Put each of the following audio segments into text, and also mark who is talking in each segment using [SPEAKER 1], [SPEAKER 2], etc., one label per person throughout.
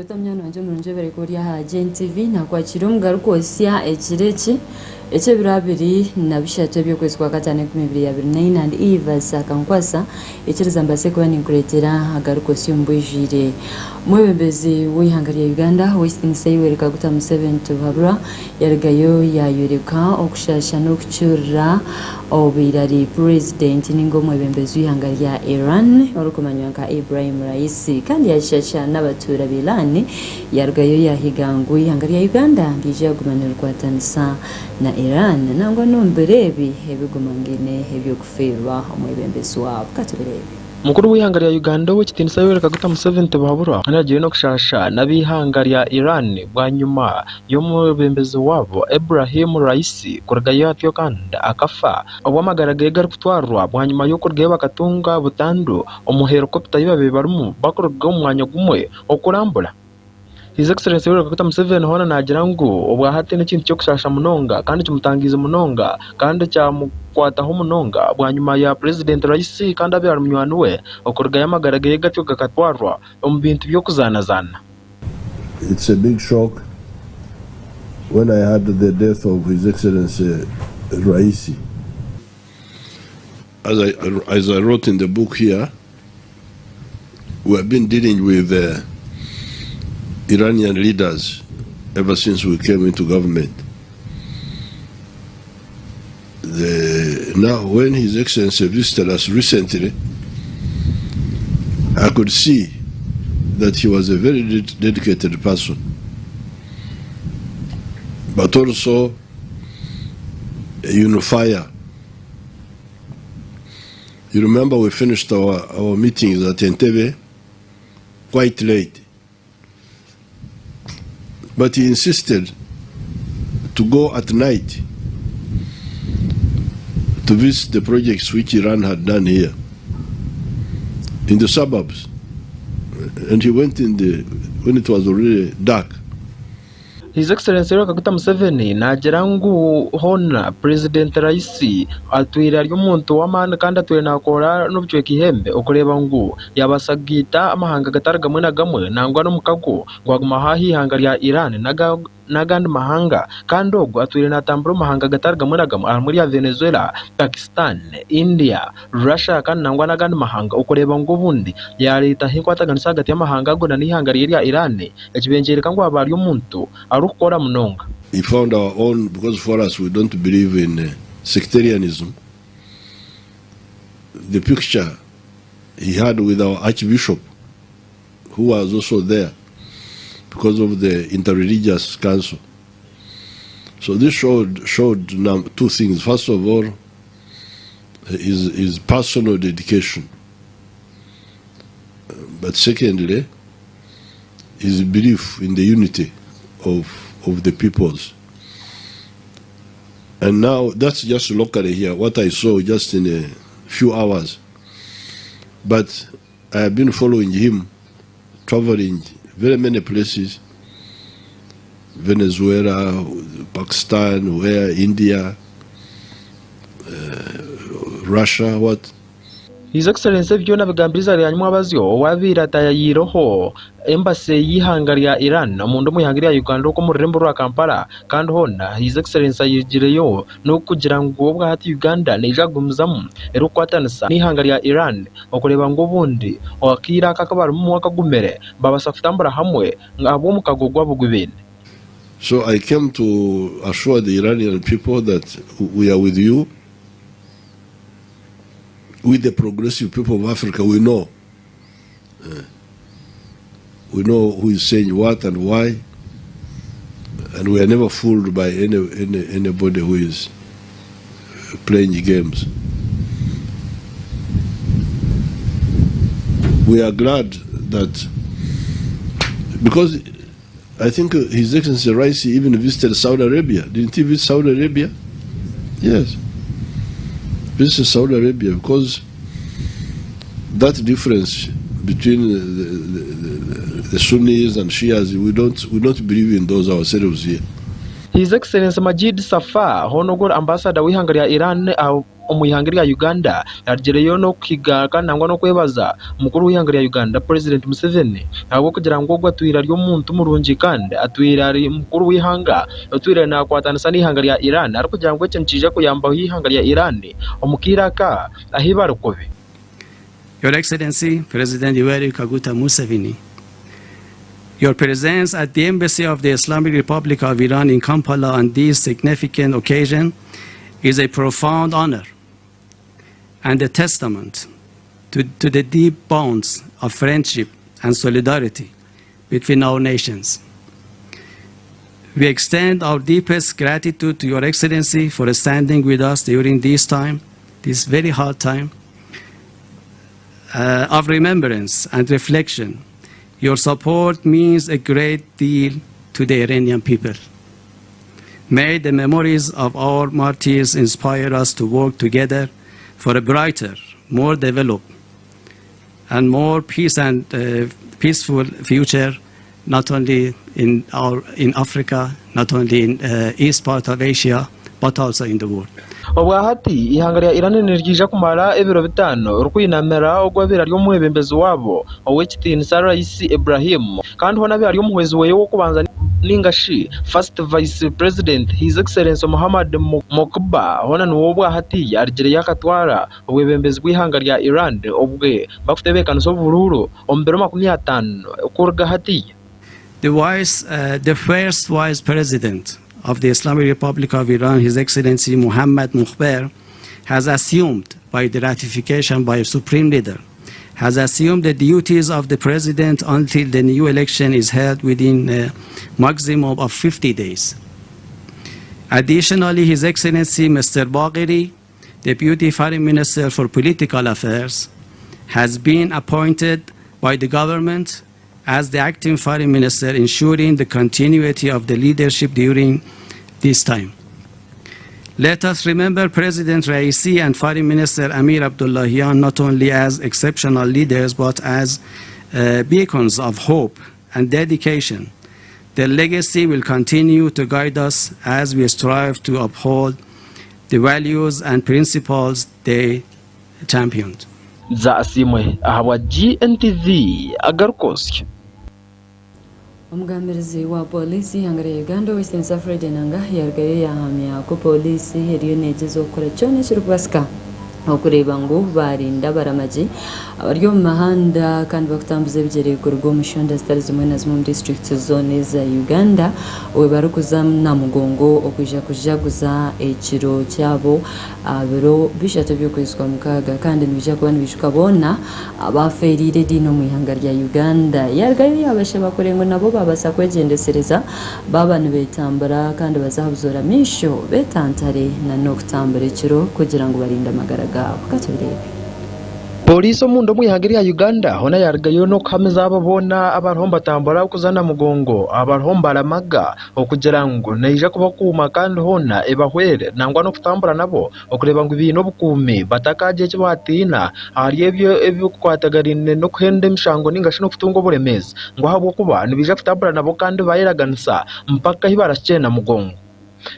[SPEAKER 1] Ota munywani wangye omurungi obereka ori aha GNTV nakwakira omugaruka osya ekiro eki eky'ebiro 23 eby'okwezi kwa kataano 2024 and Eve Akankwasa Ikiriza mbaase kuba ninkureetera agaruka osya omu bwijwire. Omwebembezi w'eihanga rya Uganda, Ow'ekitiinisa Yoweri Kaguta Museveni Tibuhaburwa yarugayo yaayoreka okushaasha n'okucurira obaire ari Purezidenti ninga omwebembezi w'eihanga rya Iran orikumanywa nka Ibrahim Raisi kandi yaashasha n'abatuura ba Iran yarugayo yaahiga ngu eihanga rya Uganda riija kuguma nirikwatanisa na Iran nangwa n'omu biro ebi ebigumangaine eby'oku kufeerwa omwebembezi waabo. Ka tubireebe.
[SPEAKER 2] Mukuru w'eihanga rya Uganda Ow'ekitiinisa Yoweri Kaguta Museveni Tibuhaburwa aragiire n'okushaasha n'ab'eihanga rya Iran bwanyima y'omwebembezi waabo Ebrahim Raisi kurugayo atyo kandi akafa obu amagara ge garikutwarwa bwanyima y'okurugayo bakatunga butandu omu herikopita ei babaire barimu barikuruga omu mwanya gumwe okurambura. His Excellency Yoweri Kaguta Museveni hoona naagira ngu obwahati n'ekintu ky'okushaasha munonga kandi kimutangiize munonga kandi kyamukwataho munonga bwanyima ya Purezidenti Raisi kandi abaire ari munywani we okurugayo amagara ge gatyo gakatwarwa omu bintu by'okuzaanazaana.
[SPEAKER 3] It's a big shock when I heard the death of His Excellency Raisi. As I, as I wrote in the book here, we have been dealing with Iranian leaders ever since we came into government. The, now, when His Excellency visited us recently, I could see that he was a very dedicated person, but also a unifier. You remember we finished our, our meetings at Entebbe quite late. But he insisted to go at night to visit the projects which Iran had done here in the suburbs. And he went in the when it was already dark.
[SPEAKER 2] His Excellency Yoweri Kaguta Museveni naagira ngu hoona Purezidenti Raisi atwire ari omuntu w'amaani kandi atwire naakora n'obucweka eihembe okureeba ngu yaabaasa kugaita amahanga gatari gamwe na gamwe nangwa n'omukago gwagumaho aha ihanga rya Iran n'agandi mahanga kandi ogwo atwire naatambura omu mahanga gatari gamwe na gamwe harimu erya Venezuela, Pakistan, India, Russia kandi nangwa n'agandi mahanga okureeba ngu obundi yaareetaho enkwataganisa ahagati y'amahanga ago n'eihanga rye erya Iran. Eki bengyeereka ngu aba ari omuntu arikukora munonga.
[SPEAKER 3] He found our own because for us we don't believe in sectarianism the picture he had with our archbishop who was also there because of the interreligious council so this showed showed two things first of all his, his personal dedication but secondly his belief in the unity of, of the peoples. And now that's just locally here, what I saw just in a few hours. But I have been following him, traveling very many places Venezuela, Pakistan, where India, uh, Russia, what.
[SPEAKER 2] His Excellency ebi byona abigambire eizooba rya nyimwabazyo obu abaire ataayayiireho Embassy y'eihanga rya Iran omunda omu ihanga rya Uganda okwo omu rurembo rwa Kampala kandi hoona His Excellency ayegireyo n'okugira ngu obwahati Uganda neija kugumizamu erikukwatanisa n'eihanga rya Iran okureeba ngu obundi akaire aka aku barimu akagumire babaasa kutambura hamwe ahabw'omukago gwabo ogu baine.
[SPEAKER 3] So I came to assure the Iranian people that we are with you. We the progressive people of Africa we know uh, we know who is saying what and why and we are never fooled by any, any anybody who is playing games. We are glad that because I think His Excellency Raisi even visited Saudi Arabia. Didn't he visit Saudi Arabia? Yes. Visited Saudi Arabia because that difference between the, the, the, the Sunnis and Shias, we don't, we don't believe in those ourselves here.
[SPEAKER 2] His Excellency Majid Safar hoona ogwo ori Ambassador w'eihanga rya Iran omu ihanga erya Uganda arugireyo n'okuhiga kandi nangwa n'okwebaza mukuru w'eihanga rya Uganda Purezidenti Museveni ahabw'okugira ngu ogu atwire ari omuntu murungi kandi atwire ari mukuru w'eihanga otwire naakwatanisa n'eihanga rya Iran arikugira ngu eki nikiija kuyambaho eihanga rya Iran omu kaire aka ahu bari kubi.
[SPEAKER 4] Your Excellency President Yoweri Kaguta Museveni, your presence at the Embassy of the Islamic Republic of Iran in Kampala on this significant occasion is a profound honor and a testament to, to the deep bonds of friendship and solidarity between our nations. We extend our deepest gratitude to Your Excellency for standing with us during this time, this very hard time of remembrance and reflection. Your support means a great deal to the Iranian people. May the memories of our martyrs inspire us to work together for a brighter, more developed, and more peace and peaceful future, not only in, our, in Africa, not only in east part of Asia, but also in the world.
[SPEAKER 2] Obwahati eihanga rya Iran niriija kumara ebiro bitaano ririkwinamira ogu abaire ari omwebembezi waabo ow'ekitiinisa Raisi Ebrahim kandi hoona abaire ari omuhwezi we w'okubanza ninga shi First Vice President His Excellency Mohammad Mokhbar hoona niwe obwahati arugireyo akatwara obwebembezi bw'eihanga rya Iran obwe barikutebeekanisa oburuuru omu biro 50 kuruga hatiiya.
[SPEAKER 4] The, vice, the first vice president of the Islamic Republic of Iran, His Excellency Mohammad Mokhber, has assumed by the ratification by Supreme Leader, has assumed the duties of the president until the new election is held within a maximum of 50 days. Additionally, His Excellency Mr. Bagheri, Deputy Foreign Minister for Political Affairs, has been appointed by the government as the acting foreign minister, ensuring the continuity of the leadership during this time. Let us remember President Raisi and Foreign Minister Amir Abdullahian not only as exceptional leaders but as beacons of hope and dedication. Their legacy will continue to guide us as we strive to uphold the values and principles they championed.
[SPEAKER 2] Nza Asiimwe ahabwa GNTV agarikosya.
[SPEAKER 1] Omugambirizi wa Pooriisi eihanga rya Uganda Ow'ekitiinisa Fred Enanga yarugayo yahamya ku Pooriisi eriyo negyezaho kukora kyona ekirikubaasika okureeba ngu baarinda abaramagi abari omu mihanda kandi barikutambuza ebigyere kuruga omu shonda zitari zimwe na zimwe omu disiturikiti zoona eza Uganda obwe barikuza Namugongo okwija kujaguza ekiro kyabo Aha biro bishatu eby'okwezi kwa mukaaga kandi nibaija kuba nibaijuka boona abaafeereire ediini omu ihanga rya Uganda. Yarugayo yaabashaba kureba ngu nabo baabaasa kwegyendesereza baaba nibeetambura kandi baze aha buzoora maisho beetantare n'okutambura ekiro kugira ngu barinde amagara gaabo. Ka tubireebe.
[SPEAKER 2] Pooriisi omunda omu ihanga erya Uganda hoona yaarugayo n'okuhamiza abo boona abariho nibatambura kuza Namugongo abariho nibaramaga okugira ngu neija kubakuuma kandi hoona ebahwere nangwa n'okutambura nabo okureeba ngu baine obukuumi batakaagira eki baatiina ahari ebyo ebikukwataganaine n'okuhenda emishango ninga shi n'okutunga oburemeezi ngu ahabw'okuba nibaija kutambura nabo kandi baayeraganisa mpaka ahi barahikye Namugongo.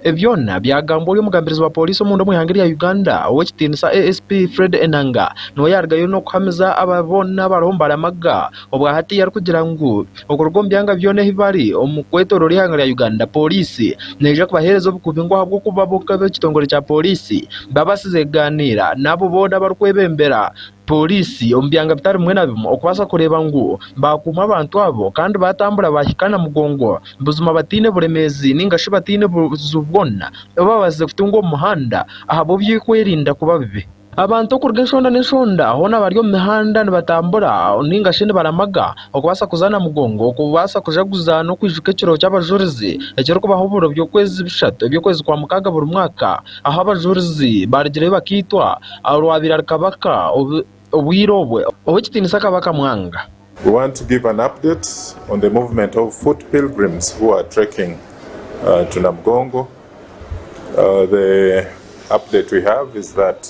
[SPEAKER 2] Ebi byona byagambwa ori omugambirizi wa pooriisi omunda omu ihanga erya Uganda, Ow'ekitiinisa ASP Fred Enanga niwe yaarugayo n'okuhamiza aba boona abariho nibaramaga obwa hati arikugira ngu okuruga omu byanga byona ahi bari omu kwetooroora eihanga rya Uganda, pooriisi neija kubaheereza obukuumi ngu ahabw'okuba bo nk'ab'ekitongore kya pooriisi babaasize kugaaniira n'abo boona abarikwebembera Pooriisi omu byanga bitari bimwe na bimwe okubaasa kureeba ngu baakuuma abantu abo kandi baatambura baahika Namugongo buzima bataine buremeezi nainga shi bataine buzibu bwona obu babaasize kutunga omu muhanda ahabw'eby'okwerinda kuba bibi. Abantu okuruga enshonda n'enshonda hoona bari omu mihanda nibatambura nainga shi nibaramaga okubaasa kuza Namugongo okubaasa kujaguza n'okwijuka ekiro ky'abajurizi ekirikubaho buri by'okwezi bishatu eby'okwezi kwa mukaaga buri mwaka. Ahu abajurizi baarugireyo bakaitwa, orwabaire ari kabaka obwire obwo, ow'ekitiinisa Kabaka Mwanga.
[SPEAKER 5] We want to give an update on the movement of foot pilgrims who are trekking to Namugongo. The update we have is that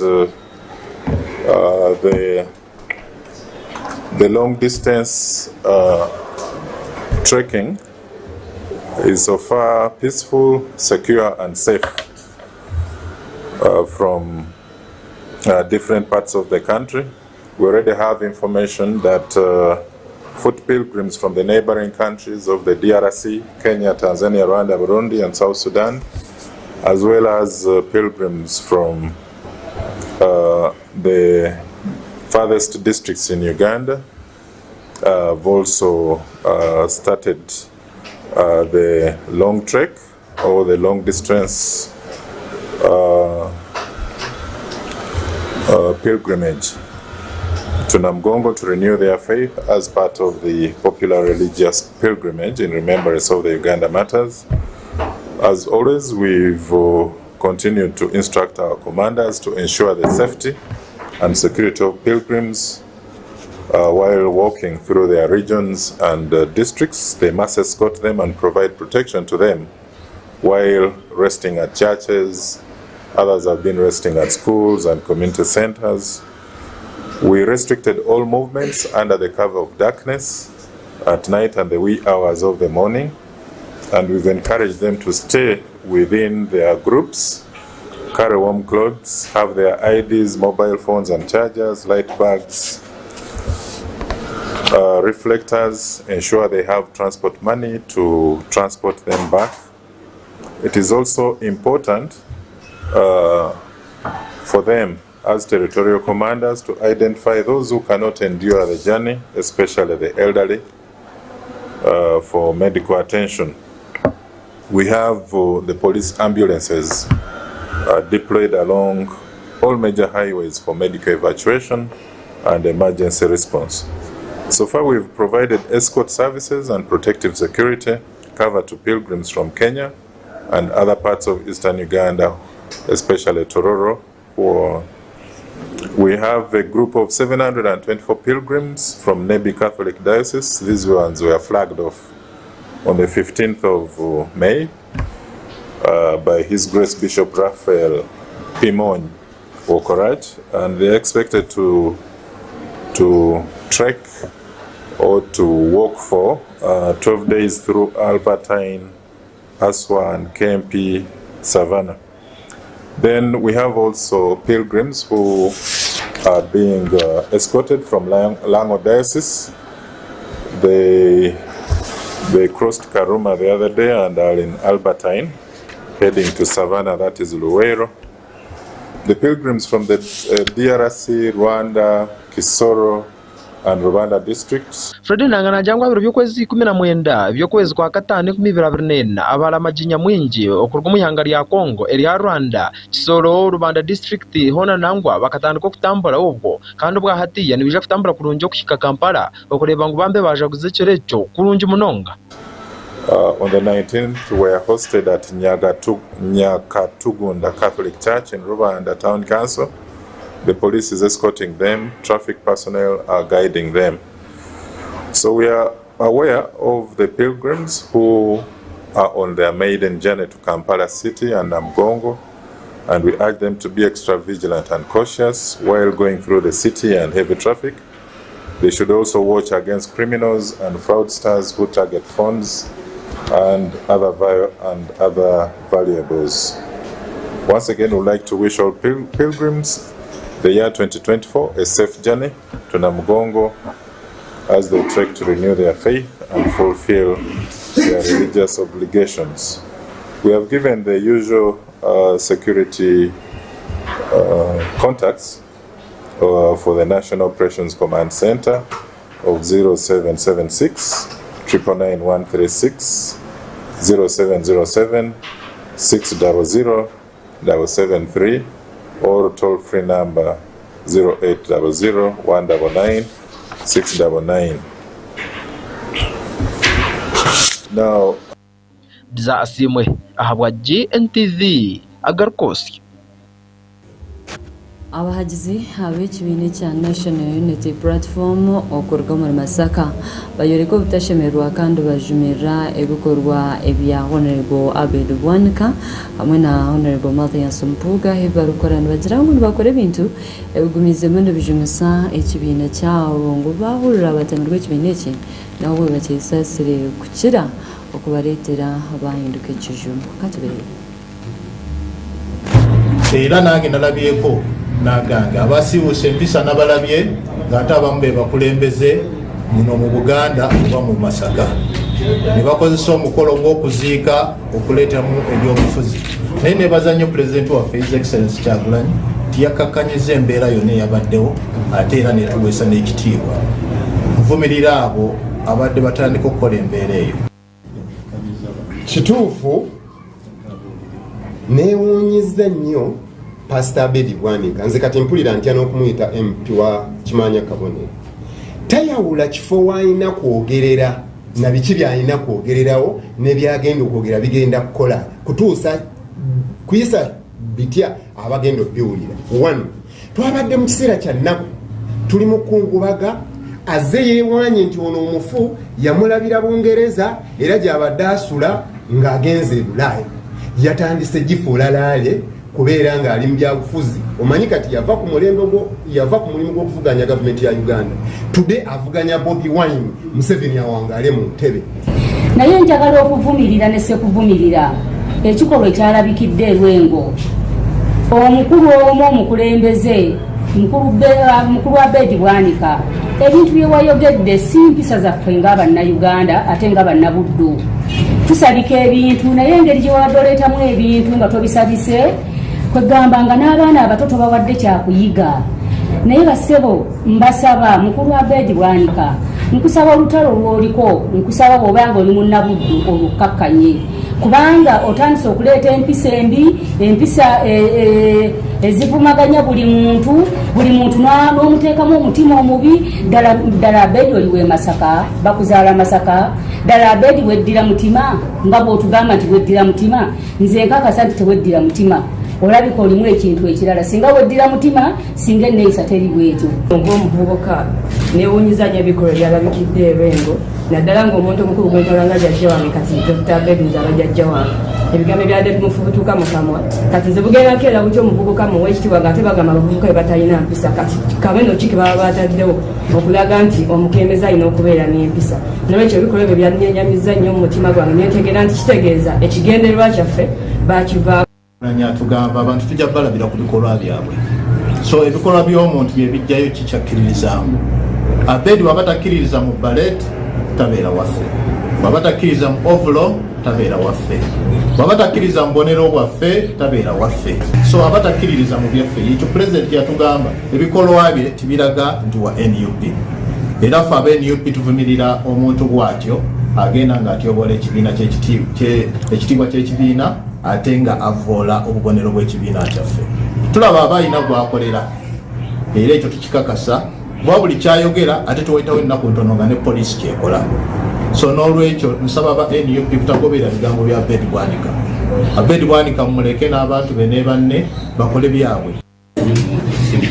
[SPEAKER 5] the long distance trekking is so far peaceful, secure and safe from different parts of the country. We already have information that foot pilgrims from the neighboring countries of the DRC, Kenya, Tanzania, Rwanda, Burundi, and South Sudan, as well as pilgrims from the farthest districts in Uganda, have also started the long trek or the long distance pilgrimage to Namugongo to renew their faith as part of the popular religious pilgrimage in remembrance of the Uganda martyrs. As always, we've continued to instruct our commanders to ensure the safety and security of pilgrims while walking through their regions and districts. They must escort them and provide protection to them while resting at churches. Others have been resting at schools and community centers. We restricted all movements under the cover of darkness at night and the wee hours of the morning, and we've encouraged them to stay within their groups, carry warm clothes, have their IDs, mobile phones and chargers, light bags, reflectors, ensure they have transport money to transport them back. It is also important for them as territorial commanders to identify those who cannot endure the journey, especially the elderly, for medical attention. We have the police ambulances deployed along all major highways for medical evacuation and emergency response. So far, we've provided escort services and protective security cover to pilgrims from Kenya and other parts of eastern Uganda, especially Tororo. We have a group of 724 pilgrims from Nebi Catholic Diocese. These ones were flagged off on the 15th of May by His Grace Bishop Raphael Pimon Wokorach, and they're expected to trek or to walk for 12 days through Albertine, Aswan, KMP, Savannah. Then we have also pilgrims who are being escorted from Lango Diocese. They crossed Karuma the other day and are in Albertine, heading to Savannah, that is Luwero. The pilgrims from the DRC, Rwanda, Kisoro, and Rwanda districts.
[SPEAKER 2] Fred Enanga naagira ngu aha biro by'okwezi 19 eby'okwezi kwa kataano 2024, abaramagi nyamwingi okuruga omu ihanga rya Congo erya Rwanda, Kisoro, Rubanda disiturikiti hoona nangwa bakatandika okutambura obwo kandi obwa hatiiya nibaija kutambura kurungi okuhika Kampala okureeba ngu bambe baajaguza ekiro ekyo kurungi munonga.
[SPEAKER 5] On the 19th were hosted at Nyakatugunda Catholic Church in Rubanda Town Council. The police is escorting them, traffic personnel are guiding them. So we are aware of the pilgrims who are on their maiden journey to Kampala City and Namugongo, and we urge them to be extra vigilant and cautious while going through the city and heavy traffic. They should also watch against criminals and fraudsters who target phones and other valuables. Once again, we'd like to wish all pilgrims the year 2024 a safe journey to Namugongo as they trek to renew their faith and fulfill their religious obligations. We have given the usual security contacts for the National Operations Command Center of 0776 999 136, 0707 600 773, or toll-free number 0800 199 699. Now,
[SPEAKER 2] Desire Asiimwe ahabwa GNTV agarikosya.
[SPEAKER 1] Abahagizi ab'ekibiina ekya National Unity Platform okuruga omuri Masaka bayoreka obutashemererwa kandi bajumirira ebikorwa ebya Honourable Abed Bwanika hamwe na Honourable Mathias Mpuuga ebi barikukora nibagira ngu nibakora ebintu ebigumiizemu nibijumisa ekibiina kyabo ngu baahurira batemirwe ekibiina eki nabo bakyesaasire kukira okubareetera baahinduka ekijumo. Ka tubireebe.
[SPEAKER 6] Era nange nalabyeko n'agange. Abasiiwuuse empisa nabalabye ng'ate abamu be bakulembeze muno mu Buganda oba mu Masaka ne bakozesa omukolo gw'okuziika okuleetamu ebyobufuzi. Naye nebaza nnyo Pulezidenti waffe His Excellency Kyagulanyi nti yakkakkanyizza embeera yonna eyabaddewo ate era netuweesa n'ekitiibwa. Nvumirira abo abadde batandika okukola embeera eyo.
[SPEAKER 7] Kituufu neewuunyizza nnyo Pasita Abedi Bwanika, nze kati mpulira ntya n'okumuyita MP wa Kimaanya Kabonero. Tayawula kifo w'alina kwogerera na biki by'alina kwogererawo ne by'agenda okwogera bigenda kukola kutuusa kuyisa bitya abagenda obiwulira. One, twabadde mu kiseera kya nnaku, tuli mu kkungubaga, azze yeewaanye nti ono omufu yamulabira Bungereza era gy'abadde asula ng'agenze e Bulaaya. Yatandise gifuula laale kubeera ng'ali mu byabufuzi. Omanyi kati yava ku mulembe gwo, yava ku mulimu gw'okuvuganya gavumenti ya Uganda. Today avuganya Bobi Wine, Museveni awangaale mu ntebe.
[SPEAKER 8] Naye njagala okuvumirira ne sekuvumirira ekikolwa ekyalabikidde e Lwengo. Omukulu omu omukulembeze mukulu Abedi Bwanika, ebintu bye wayogedde si mpisa zaffe nga Bannayuganda ate nga Bannabuddu. Tusabika ebintu naye engeri gye wabadde oleetamu ebintu nga tobisabise, kwegamba nga n'abaana abato tobawadde kyakuyiga. Naye bassebo mbasaba, mukulu Abedi Bwanika, nkusaba olutalo lw'oliko, nkusaba bw'oba nga oli Munnabuddu olukkakkanye, kubanga otandise okuleeta empisa embi, empisa ezivumaganya buli muntu, buli muntu n'omuteekamu omutima omubi. Ddala ddala Abedi oli w'e Masaka, bakuzaala Masaka. Ddala Abedi weddira mutima nga bw'otugamba nti weddira mutima? Nze nkakasa nti teweddira mutima, olabika olimu ekintu ekirala. Singa weddira mutima, singa enneeyisa teri bwetyo.
[SPEAKER 9] Ng'omuvubuka neewuunyiza nnyo ebikolwa ebyalabikidde e Lwengo, naddala ng'omuntu omukulu gwentwala nga jjajja wange kati Dokita Abedi, nze aba jjajja wange, ebigambo ebyadde bimufubutuka mu kamwa. Kati nze bugenda nkeera butya omuvubuka muwe ekitiibwa ng'ate bagamba abavubuka be batalina mpisa? Kati kabeno ki ke baba bataddewo okulaga nti omukulembeze alina okubeera n'empisa? Nolwekyo ebikolwa ebyo byannenyamizza nnyo mu mutima gwange, nentegeera nti kitegeeza ekigendererwa kyaffe bakivaako.
[SPEAKER 6] Atugamba abantu tujja balabira ku bikolwa byabwe, so ebikolwa by'omuntu bye bijjayo kikyakkiririzaamu. Abedi waba takkiririza mu beret, tabeera waffe. Waba takkiriza mu overall, tabeera waffe. Waba takkiriza mu bubonero bwaffe, tabeera waffe. So aba takkiririza mu byaffe. Ekyo Pulezidenti yatugamba, ebikolwa bye tibiraga nti wa NUP, era ffe aba NUP tuvumirira omuntu bw'atyo agenda ng'atyoboola ekibiina ekitiibwa ky'ekibiina ate nga avvoola obubonero bw'ekibiina kyaffe. Tulaba aba alina gwakolera, era ekyo tukikakasa kuba buli kyayogera ate tuwaitawo ennaku ntono nga ne poliisi kyekola. So n'olwekyo nsaba ba NUP butagoberera bigambo bya Abed Bwanika. Abed Bwanika mumuleke n'abantu be ne banne bakole byabwe.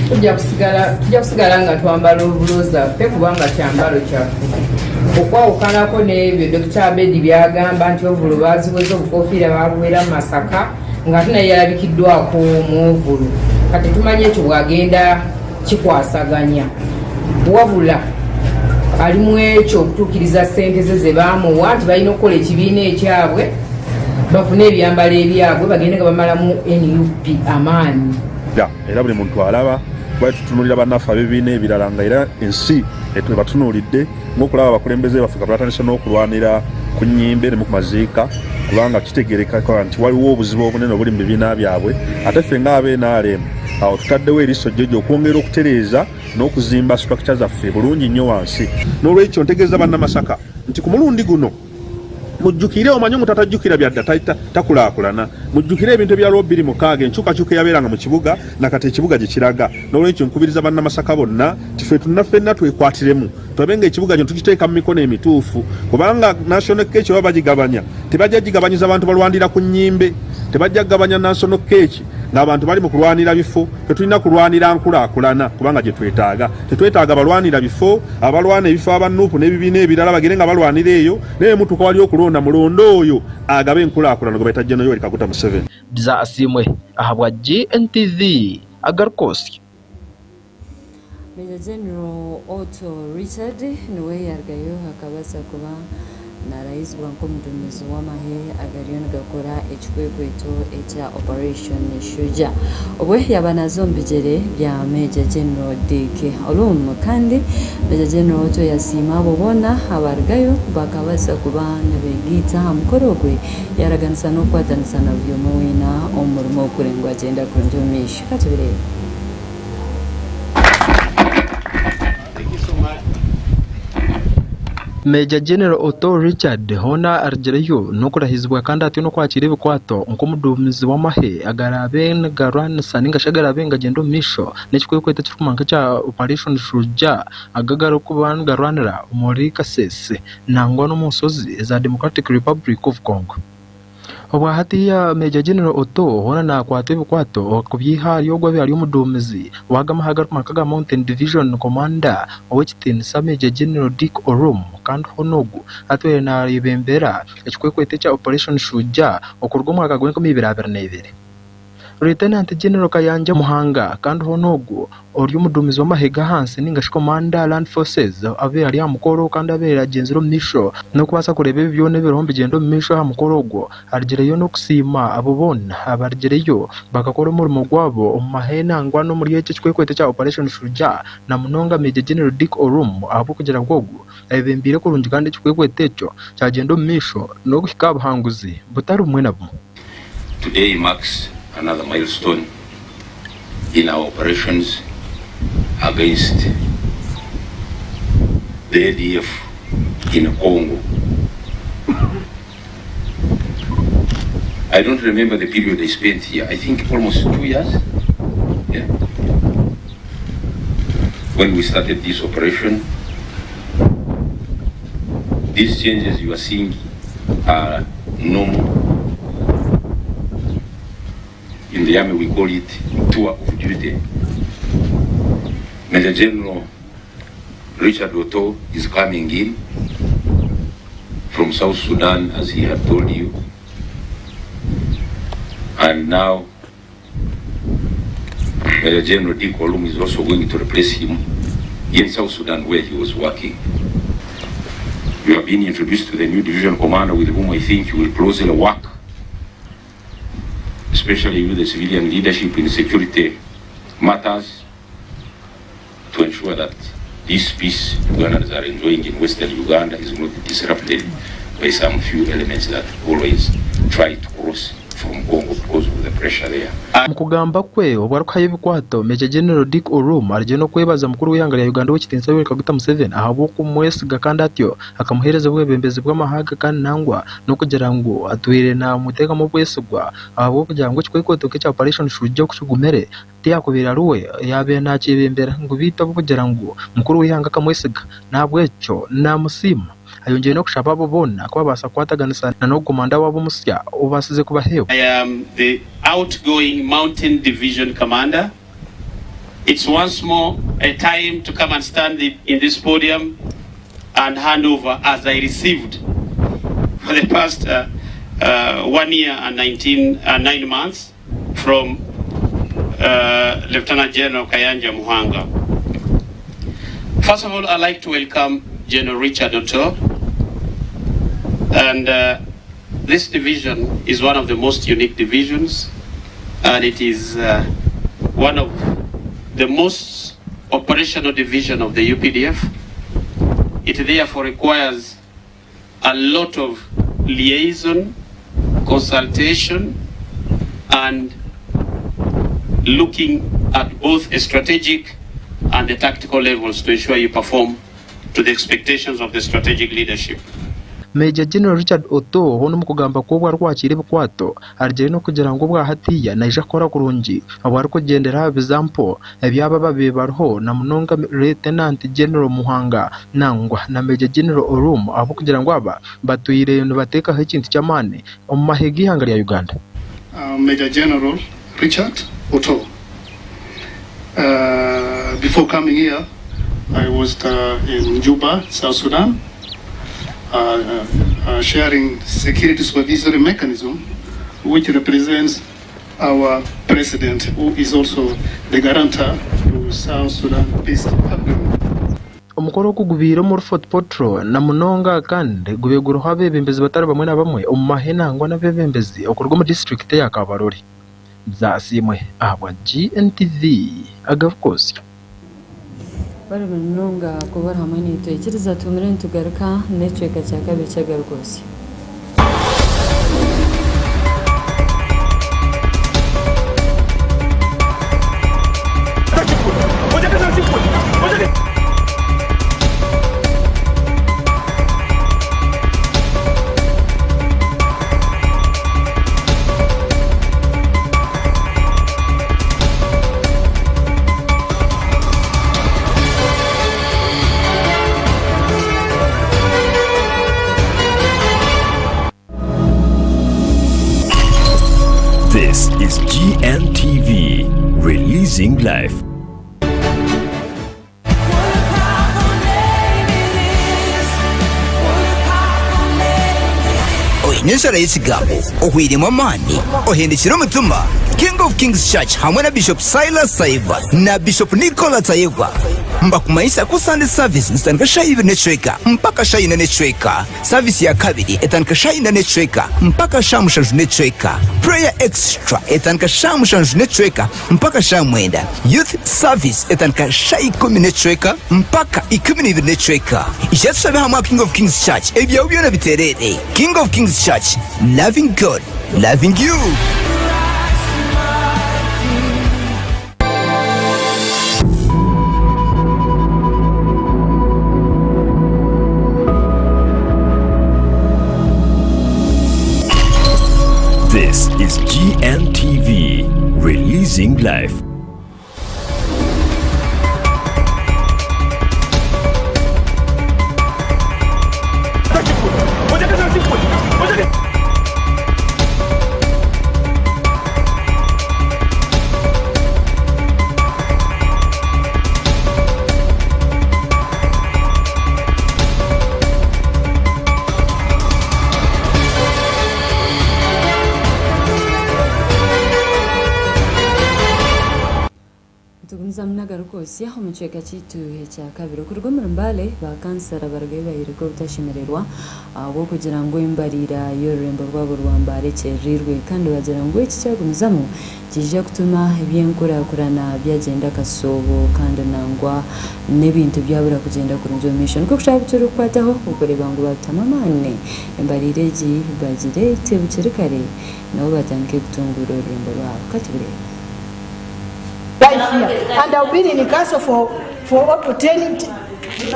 [SPEAKER 9] Tujja kusigala nga twambala obulo zaffe kubanga kyambalo kyaffe, okwawukanako n'ebyo Dr Abedi byagamba nti ovulo baziweza, obukofiira babuwera mu Masaka, ng'ate naye yalabikiddwako mu ovolo. Kati tumanyi ekyo bwagenda kikwasaganya, wabula ali mu ekyo okutuukiriza ssente ze ze baamuwa nti balina okukola ekibiina ekyabwe, bafune ebyambalo ebyabwe, bagende nga bamalamu NUP amaanyi.
[SPEAKER 5] Era buli muntu alaba kuba tutunulira bannaffe ab'ebibiina ebirala nga era ensi ebatunuulidde ng'okulaba abakulembeze baffe nga batandise n'okulwanira ku nnyimbe ne mu kumaziika, kubanga kitegeereka nti waliwo obuzibu obunene obuli mu bibiina byabwe. Ate ffe ng'aba NRM awo tutaddewo eriiso jjojo okwongera okutereeza n'okuzimba structure zaffe bulungi nnyo wansi. N'olwekyo ntegeeza Bannamasaka nti ku mulundi guno mujjukire, omanye omuntu atajjukira byadda takulaakulana. Mujjukire ebintu ebyaliwo 2006, enkyukakyuka eyabeeranga mu kibuga nakati ekibuga gye kiraga. N'olwekyo nkubiriza Bannamasaka bonna nti ffe tunna ffenna twekwatiremu, tulabe nga ekibuga kino tukiteeka mu mikono emituufu, kubanga national cake baba bagigabanya, tebajja gigabanyiza bantu balwanira ku nnyimbe, tebajja kugabanya national cake ng'abantu bali mu kulwanira bifo. Tetulina kulwanira nkulaakulana kubanga gye twetaaga. Tetwetaaga balwanira bifo, abalwana ebifo aba NUP n'ebibiina ebirala bagende nga balwanira eyo, naye mutuuka wali okulonda, mulonde oyo agaba enkulaakulana gwe bayita General Yoweri Kaguta Museveni.
[SPEAKER 2] Bza Asiimwe ahabwa GNTV agarikosya.
[SPEAKER 1] Major General Otto Richard niwe yarugayo akabaasa kuba Narahizibwa nk'omuduumizi w'amahe agariyo nigakora ekikwekweto ekya Operation Shujaa obwe yaaba naaza omu bigyere bya Major General Dick Olum kandi Major General Otto yasiima abo boona abarugayo bakabaasa kuba nibegaita aha mukoro ogwe yaraganisa n'okukwatanisa na buri omwe weena omu murimo ogu kureba ngu gwagyenda kurungi omu maisho. Katubireebe.
[SPEAKER 2] Major General Otto Richard hoona arugireyo n'okurahizibwa kandi atyo n'okwakiira ebikwato nk'omuduumizi w'amahe agaraabe nigarwanisa ninga shi agaraabe nigagyenda omu maisho n'ekikwekweto ekirikumanywa nk'ekya Operation Shujaa ago agarikuba nigarwanira omuri Kasese nangwa n'omu nshozi eza Democratic Republic of Congo. Obwa hatiiya Major General Otto hoona naakwatwa ebikwato kubyiha ahari ogwo obaire ari omuduumizi w'ago amahe agarikumanywa nk'aga Mountain Division Commander ow'ekitiinisa Major General Dick Orum kandi hoona ogu atwire naayebembera ekikwekweto ekya Operation Shujaa okuruga omwaka gw'enkumi ibiri 22. Lieutenant General Kayanja Muhanga kandi hoona ogwo ori omuduumizi w'amahe g'ahansi ninga shi Commander Land Forces abaire ari aha mukoro kandi abaire agyenzire omu maisho n'okubaasa kureeba ebi byona ebiriho nibigyenda omu maisho aha mukoro ogwo arugireyo n'okusiima abo boona abarugireyo bakakora omurimo gwabo omu mahe nangwa n'omuri eki ekikwekweto ekya Operation Shujaa na munonga Major General Dick Orum ahabw'okugira ngu ogwo ayebembeire kurungi kandi ekikwekweto ekyo kyagyenda omu maisho n'okuhika aha buhanguzi butari bumwe na bumwe.
[SPEAKER 10] Today marks another milestone in our operations against the ADF in Congo. I don't remember the period I spent here. I think almost 2 years. Yeah. When we started this operation, these changes you are seeing are normal. In the army, we call it tour of duty. Major General Richard Otto is coming in from South Sudan, as he had told you. And now, Major General Dick Olum is also going to replace him in South Sudan, where he was working. You have been introduced to the new division commander with whom I think you will closely work, especially with the civilian leadership in security matters, to ensure that this peace Ugandans are enjoying in Western Uganda is not disrupted by some few elements that always try to cross from Congo because of the pressure there.
[SPEAKER 2] Omu kugamba kwe obu arikuhayo ebikwato, Major General Dick Olum arugire n'okwebaza mukuru w'eihanga rya Uganda Ow'ekitiinisa Yoweri Kaguta Museveni ahabw'okumwesiga kandi atyo akamuheereza obwebembezi bw'amahanga kandi nangwa n'okugira ngu atwire namuteekamu obwesigwa ahabw'okugira ngu ekikwekweto nk'ekya Operation Shujaa oku kigumire tiyakubaire ari we yaabaire naakyebembera ngu beitu ahabw'okugira ngu mukuru w'eihanga akamwesiga n'ahabw'ekyo naamusiima. Ayongyeire n'okushaba abo boona ku babaasa kukwataganisa na n'ogu komanda waabo omusya obaasize kubaheebwa.
[SPEAKER 11] I am the outgoing Mountain Division Commander. It's once more a time to come and stand in this podium and hand over as I received for the past 1 year and 19, 9 months from Lieutenant General Kayanja Muhanga. First of all, I'd like to welcome General Richard Otto. And this division is one of the most unique divisions, and it is one of the most operational division of the UPDF. It therefore requires a lot of liaison, consultation, and looking at both a strategic and the tactical levels to ensure you perform to the expectations of the strategic leadership.
[SPEAKER 2] Major General Richard Otto hoona omu kugamba kwe obu arikwakiira ebikwato arugire n'okugira ngu obwa hatiiya naija kukora kurungi obu arikugyendera aha bizampo ebyaba ababaire bariho na munonga Lieutenant General Muhanga nangwa na Major General Olum ahabw'okugira ngu aba batwire nibateekaho ekintu ky'amaani omu mahe g'eihanga rya Uganda.
[SPEAKER 12] Major General Richard Otto. Before coming here, I was in Juba, South Sudan, sharing security supervisory mechanism, which represents our president, who is also the guarantor to South Sudan peace agreement.
[SPEAKER 2] Omukoro ogu gubaire omuri Fort Portal na munonga kandi gubaire guriho abeebembezi batari bamwe na bamwe omu mahe nangwa n'abeebembezi okuruga omu disiturikiti eya Kabarole. Byasiimwe ahabwa GNTV Agarukoosya.
[SPEAKER 1] Webale munonga kuba ori hamwe naitwe. Ikiriza tuhumure nitugaruka n'ekicweka kya kabiri ky'Agarukoosya.
[SPEAKER 13] This is GNTV, releasing life.
[SPEAKER 14] Oine enjara y'ekigambo, ohweiremu amaani, ohendekire omutima? King of Kings Church hamwe na Bishop Silas Tayebwa na Bishop Nicola Tayebwa mbakumanyisa ku Sunday service nizitandika shaaha ibiri n'ekicweka mpaka shaaha ina n'ekicweka. Service ya kabiri etandika shaaha ina n'ekicweka mpaka shaaha mushanju n'ekicweka. Prayer extra etandika shaaha mushanju n'ekicweka mpaka shaaha mwenda. Youth service etandika shaaha ikumi n'ekicweka mpaka 12 n'ekicweka. Ija tushabe hamwe aha King of Kings Church ebyawe byona bitereere. King of Kings Church, loving God, loving you.
[SPEAKER 13] This is GNTV, releasing life.
[SPEAKER 1] Nitugumizamu n'agarikwotsya omu kicweka kyaitu ekya kabiri. Okuruga omuri Mbale, ba kansara barugayo bayoreka obutashemererwa ahabw'okugira ngu embariira y'orurembo rwabo rwa Mbale ekyereriirwe kandi bagira ngu eki kyagumizamu Nikiija kutuma eby'enkurakurana byagyenda akasoobo kandi nangwa n'ebintu byabura kugyenda kurungi omu maisho. Nikwo kushaba abu kirikukwataho okureeba ngu babitamu amaani embariira egi bagireete bukiri kare nabo batandike kutunguura orurembo rwabo. Ka tubireebe.
[SPEAKER 15] Life here and I've been in council for for up to 10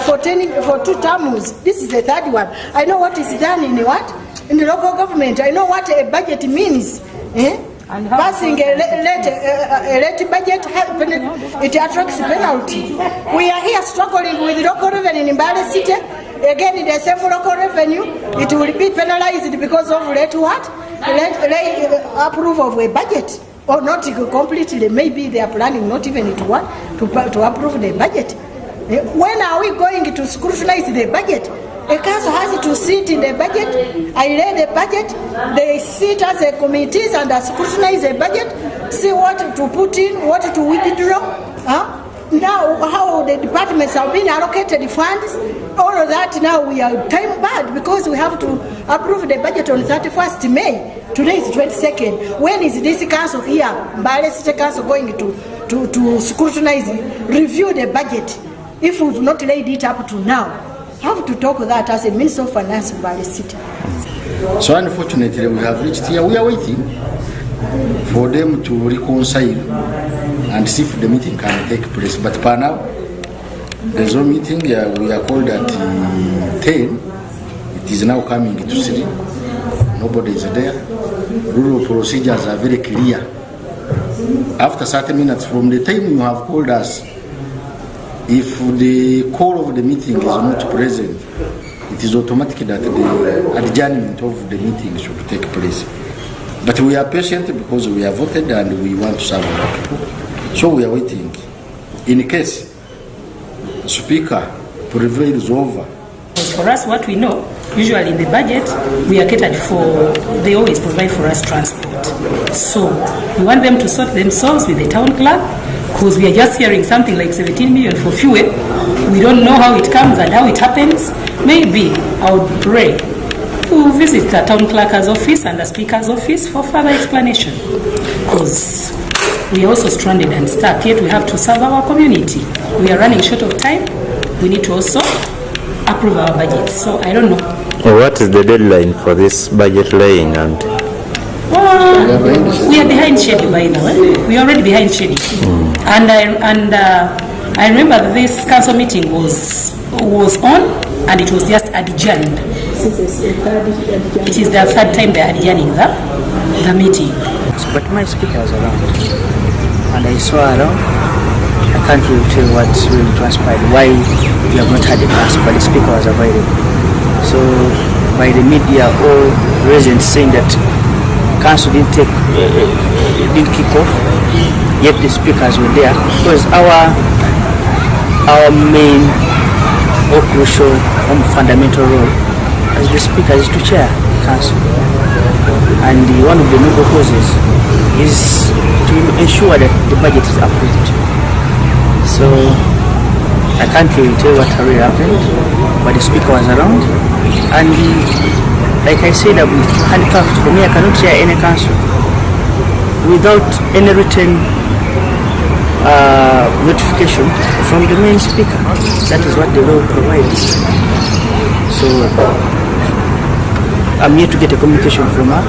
[SPEAKER 15] for 10 for two terms this is the third one I know what is done in what in the local government I know what a budget means eh? Passing a late, a late budget, it attracts penalty. We are here struggling with local revenue in Mbale City. Again, the same local revenue, it will be penalized because of late what? Late, late approval of a budget. Or not completely, maybe they are planning not even to what? To, to approve the budget. When are we going to scrutinize the budget? A council has to sit in the budget. I read the budget. They sit as a committees and scrutinize the budget, see what to put in, what to withdraw. Huh? Now, how the departments have been allocated funds, all of that now we are time bad because we have to approve the budget on 31st May. Today is 22nd. When is this council here, Mbale City Council, going to, to, to scrutinize, review the budget if we've not laid it up to now? Have to talk that as a Minister of Finance Mbale City.
[SPEAKER 16] So unfortunately, we have reached here. We are waiting for them to reconcile and see if the meeting can take place. But for now, there's no meeting. We are called at 10. It is now coming to 3. Nobody is there. Rule of procedures are very clear. After 30 minutes from the time you have called us, if the call of the meeting is not present, it is automatic that the adjournment of the meeting should take place. But we are patient because we are voted and we want to serve our people. So we are waiting. In case Speaker prevails over
[SPEAKER 17] For us, what we know, usually in the budget, we are catered for, they always provide for us transport. So we want them to sort themselves with the town clerk, because we are just hearing something like 17 million for fuel. We don't know how it comes and how it happens. Maybe I would pray to visit the town clerk's office and the speaker's office for further explanation. Because we are also stranded and stuck, yet we have to serve our community. We are running short of time. We need to also approve our budget. So I don't know.
[SPEAKER 18] What is the deadline for this budget laying and
[SPEAKER 17] Well, we are behind schedule, by the way. We are already behind schedule. And I remember this council meeting was on and it was just adjourned. It is the third time they are adjourning the meeting.
[SPEAKER 19] But my speaker was around, and I saw around. I can't really tell what really transpired, why we have not had a council, but the speaker was available. So by the media, all residents saying that council didn't kick off, yet the speakers were there, because our main or crucial or fundamental role as the speaker is to chair council. And one of the noble causes is to ensure that the budget is approved. So I can't really tell what really happened, but the speaker was around. And like I said, I'm handcuffed. For me, I cannot chair any council without any written notification from the main speaker. That is what the law provides. So I'm yet to get a communication from her.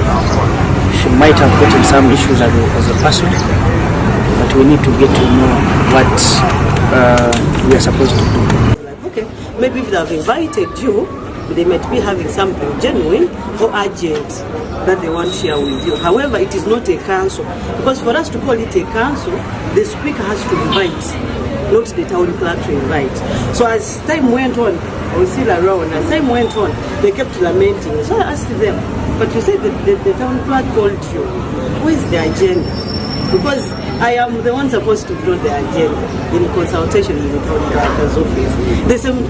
[SPEAKER 19] She might have gotten some issues as a person, but we need to get to know what we are supposed to do.
[SPEAKER 20] Okay, maybe if they have invited you, they might be having something genuine or urgent that they want to share with you. However, it is not a council, because for us to call it a council, the speaker has to invite, not the town clerk to invite. So as time went on, I was still around. As time went on, they kept lamenting. So I asked them, but you said that the town clerk called you. Where is the agenda? Because I am the one supposed to draw the agenda in consultation with the town clerk's office. The same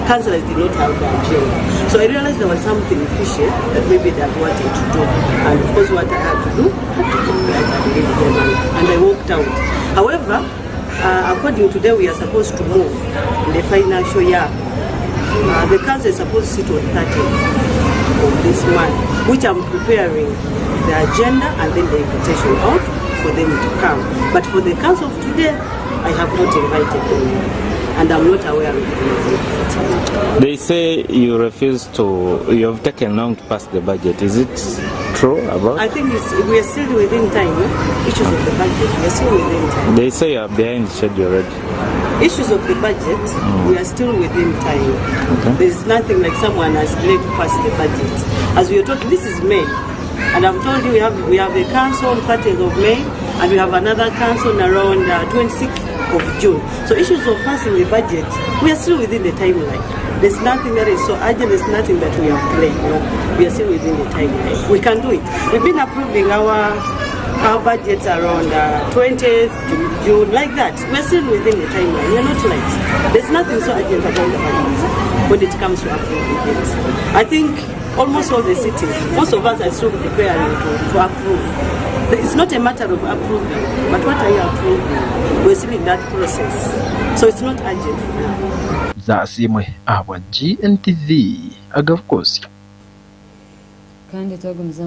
[SPEAKER 20] councillors did not have the agenda. So I realized there was something fishy that maybe they had wanted to do. And of course what I had to do, I had to keep quiet and leave them, and I walked out. However, according to them, we are supposed to move in the financial year. The council is supposed to sit on 30th of this month, which I'm preparing the agenda and then the invitation out for them to come. But for the council of today, I have not invited them, and I'm not aware of it.
[SPEAKER 18] They say you refuse to, you have taken long to pass the budget. Is it true about?
[SPEAKER 20] I think we are still within time. Issues of the budget, we are still within time.
[SPEAKER 18] They say you are behind schedule already.
[SPEAKER 20] Issues of the budget, we are still within time. There's nothing like someone has delayed to pass the budget. As we are talking, this is May, and I've told you we have a council on 30th of May, and we have another council around 26th of June. So issues of passing the budget, we are still within the timeline. There's nothing that is so urgent, there's nothing that we have delayed. No, we are still within the timeline. We can do it. We've been approving our budgets around 20th June, like that. We're still within the timeline. We're not late. There's nothing so urgent about the budget when it comes to approving it. I think almost all the cities, most of us are still preparing to approve. It's not a matter of approving, but what are you approving? We're still in that process. So it's not urgent for now.
[SPEAKER 2] Zasimwe ahabwa GNTV agavukosi.
[SPEAKER 1] Kandi twagumiza.